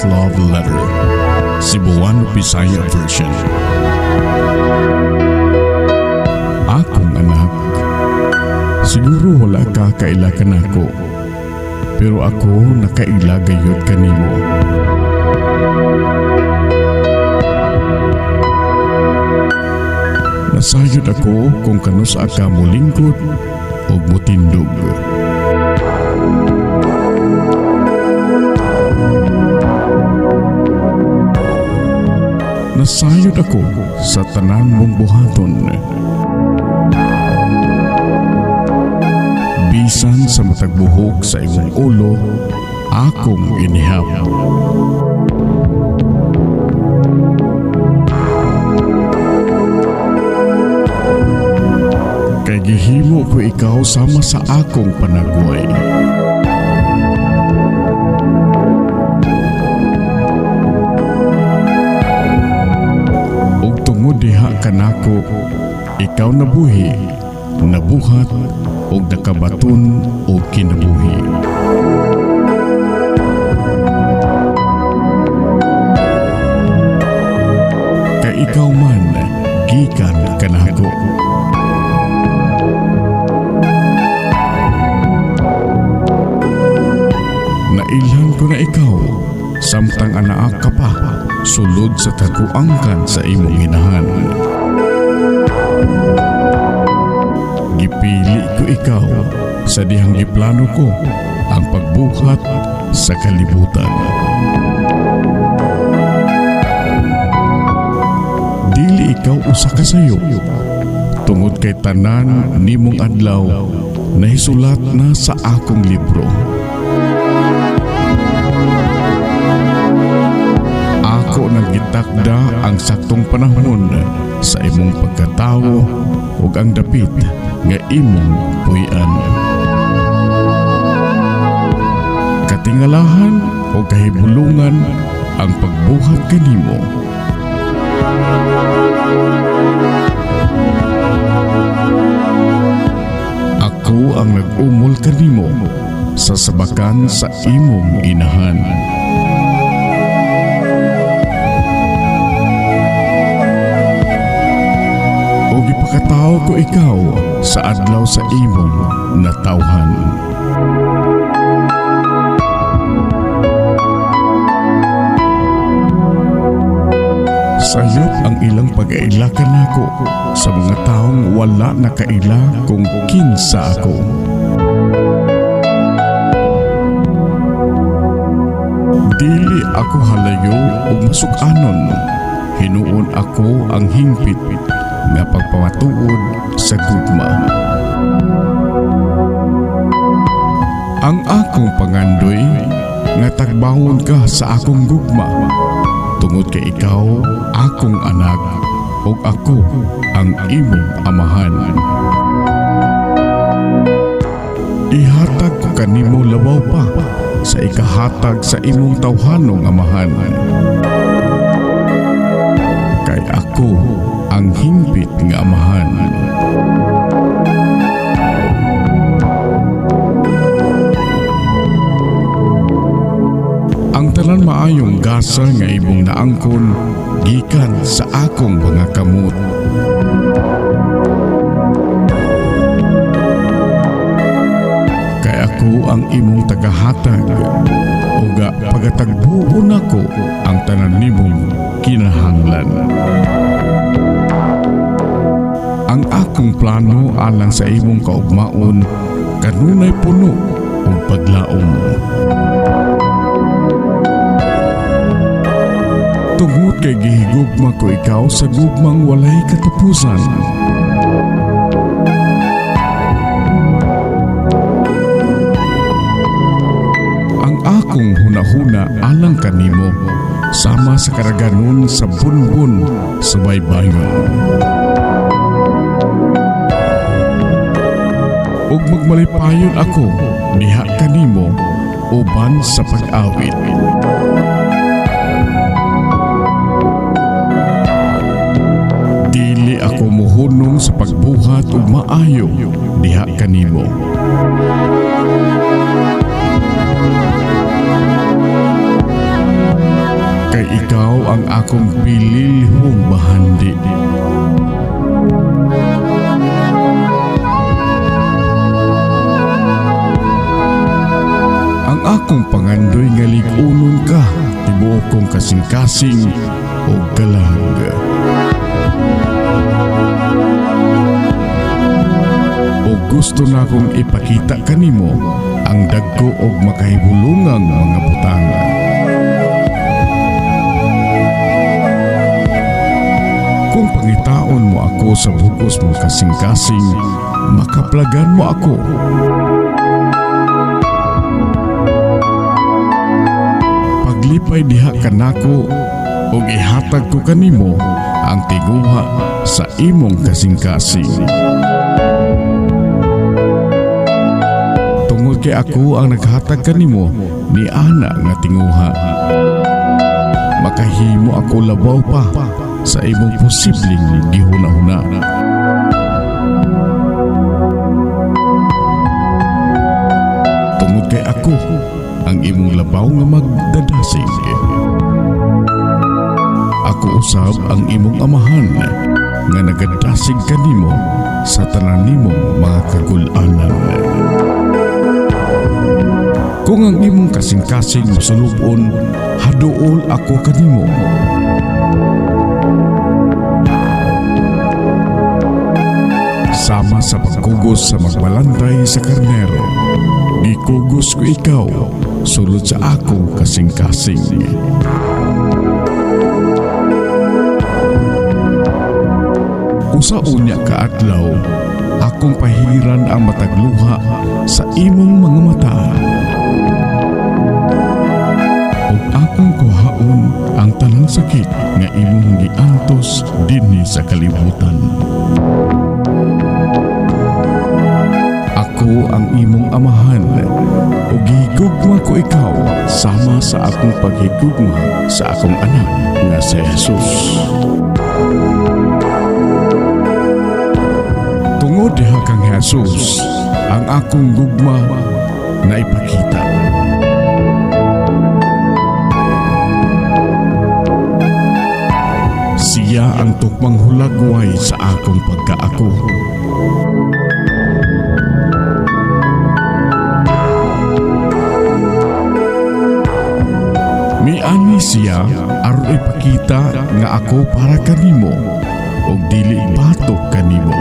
Father's Love Letter, Cebuano Bisaya Version. Akong anak, siguro wala ka kaila kanako, pero ako nakaila gayud kanimo. Nasayod ako kung kanusa ka molingkod ug motindog. Nasayod ako sa tanan mong buhaton. Bisan sa matag buhok sa imong ulo, akong inihap. Kay gihimo ko ikaw sama sa akong panagway. Ug tungod diha kanako, ikaw nabuhi, nabuhat ug nakabaton og kinabuhi. Kay ikaw man gikan kanako. Nailhan ko na ikaw samtang anaa ka pa sulod sa taguangkan sa imong inahan. Gipili ko ikaw sa dihang giplano ko ang pagbuhat sa kalibutan. Dili ikaw usa ka sayo, tungod kay tanan nimong adlaw nahisulat na sa akong libro. Ako nang gitakda ang saktong panahon sa imong pagkatawo ug ang dapit nga imong puy-an. Katingalahan o kahibulungan ang pagbuhat kanimo. Ako ang nag-umol kanimo sa sabakan sa imong inahan. O gipakatawo ko ikaw sa adlaw sa imong natawhan. Sayop ang ilang pag-aila kanako sa mga taong wala nakaila kung kinsa ako. Dili ako halayo ug masuk-anon, hinuon ako ang hingpit nga pagpamatuod sa gugma. Ang akong pangandoy nga tagbawon ka sa akong gugma, tungod kay ikaw akong anak ug ako ang imong amahan. Ihatag ko kanimo labaw pa sa ikahatag sa imong tawhanong amahan. Kay ako ang hingpit nga amahan. Ang tanan maayong gasa nga imong naangkon gikan sa akong mga kamot. Kay ako ang imong tagahatag, uga pagatagbuon nako ang tanan nimong kinahanglan. Ang akong plano alang sa imong kaugmaon kanunay puno og paglaom. Tungod kay gihigugma ko ikaw sa gugmang walay katapusan. Ang akong hunahuna alang kanimo sama sa karaganon sa bunbun sa baybayon. Ug magmalipayon ako diha kanimo uban sa pag-awit. Dili ako mohunong sa pagbuhat og maayo diha kanimo. akong bililhong bahandi. Ang akong pangandoy nga lig-unon ka, tibuok kong kasing-kasing o kalag. O gusto na akong ipakita kanimo ang dagko og makahibulungang mga butang. Kung pangitaon mo ako sa bugos mong kasing-kasing, makaplagan mo ako. Paglipay diha kanako ug ihatag ko kanimo ang tinguha sa imong kasing-kasing. Tungod kay ako ang naghatag kanimo ni ana nga tinguha. Makahimo ako labaw pa sa imong posibleng gihuna-huna. Tungod kay ako ang imong labaw nga magdadasig. Ako usab ang imong amahan nga nagadasig kanimo sa tanan nimong mga kagul-anan. Kung ang imong kasing-kasing masulubon, haduol ako kanimo. Sama sa pagkugos sa magbalantay sa karnero, gikugos ko ikaw sulod sa akong kasing-kasing. Usa unya ka adlaw, akong pahiran ang matagluha sa imong mga mata. Ug akong kuhaon ang tanang sakit nga imong giantos dinhi sa kalibutan. Ako ang imong amahan ug gihigugma ko ikaw sama sa akong paghigugma sa akong anak nga si Jesus. Tungod diha kang Jesus, ang akong gugma na ipakita. Siya ang tukmang hulagway sa akong pagkaako. Miani siya aron ipakita nga ako para kanimo ug dili batok kanimo.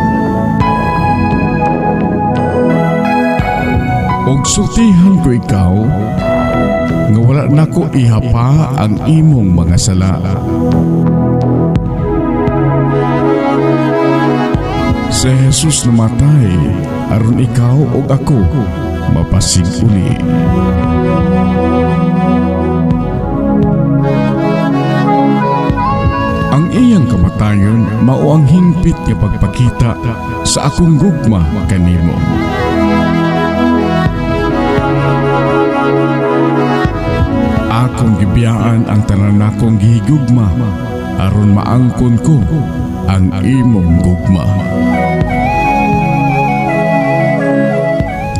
Ug sultihan ko ikaw nga wala nako ihapa ang imong mga sala. Si Jesus namatay aron ikaw ug ako mapasig-uli. Ang iyang kamatayon mao ang hingpit nga pagpakita sa akong gugma kanimo. Akong gibiyaan ang tanan nakong gihigugma aron maangkon ko ang imong gugma.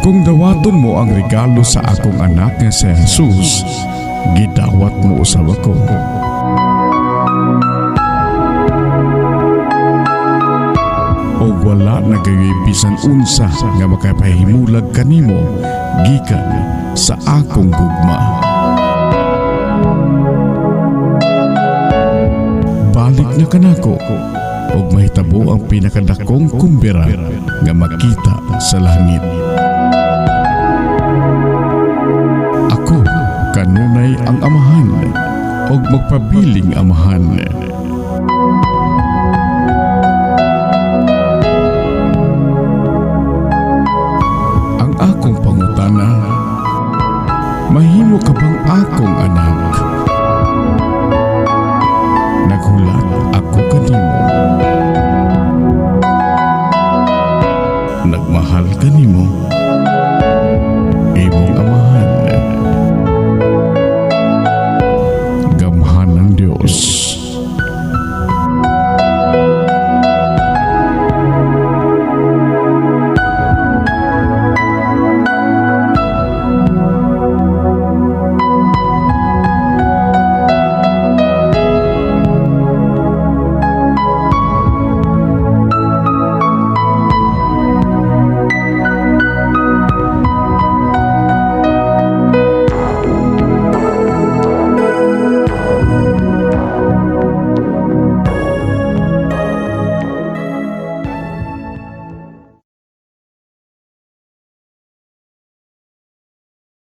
Kung dawaton mo ang regalo sa akong anak nga si Jesus, gidawat mo usab ako. Og wala na gayoy bisan unsa nga makapahimulag kanimo gikan sa akong gugma. Balik na kanako ug mahitabo ang pinakadakong kumbira nga makita sa langit. Ako kanunay ang amahan ug magpabiling amahan.